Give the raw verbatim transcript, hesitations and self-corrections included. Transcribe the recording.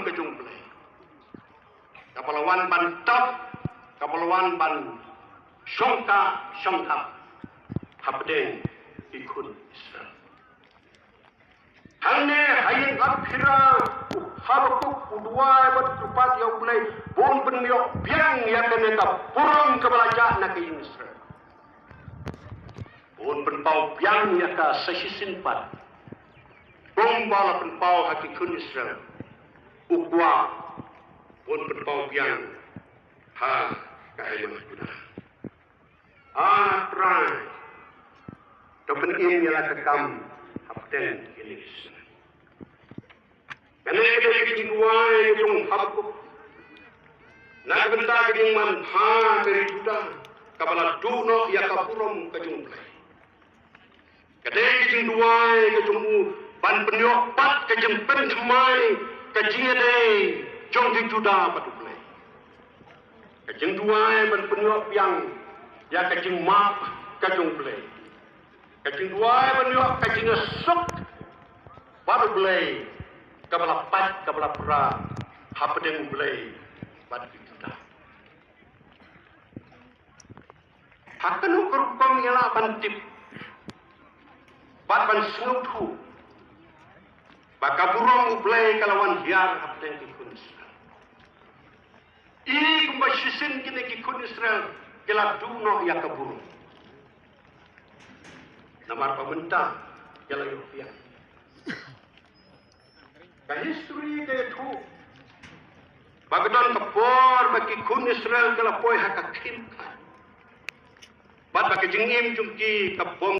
ka jong U Blei, kaba la wan ban tap, kaba la wan ban shongkha shongkha hapdeng ki khun Israel. Hangne ha ïing Aphira, u Habakuk u duwai bad u kyrpad ïa U Blei ba un pynïoh biang ïa kane ka burom kaba la jah na ka ïing Israel. Ba un pynpaw biang ïa ka sa shisien pat, kumba la pynpaw ha ki khun Israel. U kwah ba un pynpaw biang ha ka hima Juda. A Trai, to pynim ïa la ka kam hapdeng kine ki sngi. Kane ka dei ka jingduwai ka jong u Habakuk na ka bynta ka jingmanbha ka ri Juda kaba la duh noh ïa ka burom ka jong U Blei. Ka dei ka jingduwai ka jong u ban pynïoh pat ka jingpynthymmai ka jingïadei jong ki Juda bad U Blei. Ka jingduwai ban pynïoh biang ïa ka jingmap ka jong U Blei. Ka jingduwai ban ïoh ka jingïasuk bad U Blei kaba la pait kaba la pra hapdeng U Blei bad ki Juda. Ha kano ka rukom ngi lah ban tip bad ban sngewthuh ba ka burom U Blei ka la wan hiar hapdeng ki khun Israel? I kumba shisien kine ki khun Israel ki la duh noh ïa ka burom. Namar ba mynta ki la ïoh biang. Ka history ka ïathuh ba ka don ka por ba ki khun Israel ki la poi ha ka khim khat bad ba ka jingim jong ki ka bym